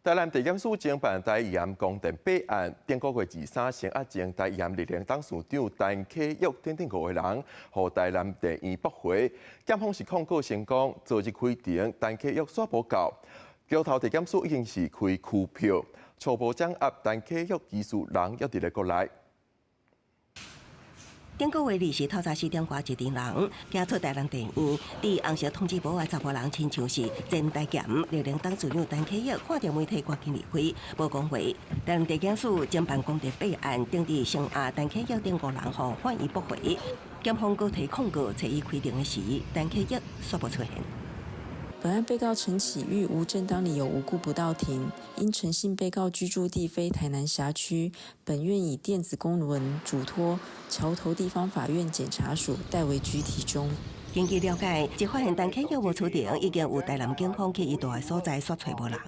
台南地檢署偵辦台鹽光電弊案，頂個月23聲押前台鹽綠能董事長陳啟育等等五個人，予台南地院駁回。檢方是控告成功，昨日開庭，陳啟育煞無到。橋頭地檢署已經是開拘票，初步掌握陳啟育疑似人猶佇咧國內。頂個月20透早4點外一陣人，行出台南地院，佇紅色通知簿的查埔人親像是前台鹽綠能董事長陳啟育，看著媒體趕緊離開，無講話。台南地檢署偵辦光電弊案，頂日聲押陳啟育等五人予法院駁回，檢方閣提控告，初一開庭的時，陳啟育煞無出現。本案被告陳啟育無正當理由無故不到庭，因陳姓被告居住地非台南轄區，本院以電子公文囑託橋頭地方法院檢察署代為拘提中。根據了解，一發現陳啟育無出庭，已經有台南警方去伊蹛的所在煞揣無人。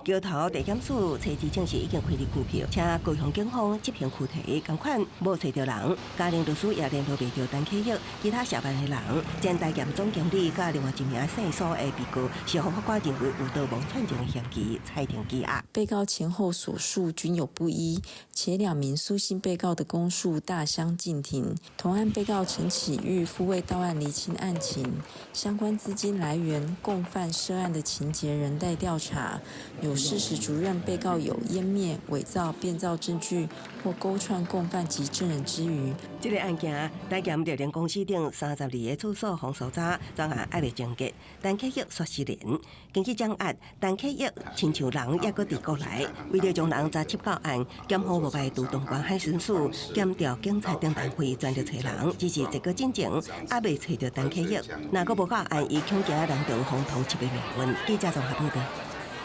橋頭地檢署初二證實已經開立拘票，請高雄警方執行拘提，仝款無揣著人。家庭律師也聯絡袂著陳啟育，其他涉案的人，前台鹽總經理佮另外一名姓蘇的被告，是予法官認為有逃亡竄證的嫌疑，裁定羈押。被告前後所述均有不一，且兩名蘇姓被告的供述大相徑庭。同案被告陳啟育赴未到案釐清案情，相關資金來源、共犯涉案的情節仍待調查。有事實足認被告有湮滅、偽造、變造證據或勾串共犯及證人之虞。這個案件，台鹽綠能公司頂32个處所封搜查，專案猶未終結。陳啟育煞失聯，根據掌握，陳啟育親像人猶閣佇國內，為著將人查緝到案，檢方無排除動員海巡署、檢調警察等單位全力揣人，只是這個進前猶未揣著陳啟育，若閣無到案，伊恐驚人道風通緝的命運。記者綜合報導。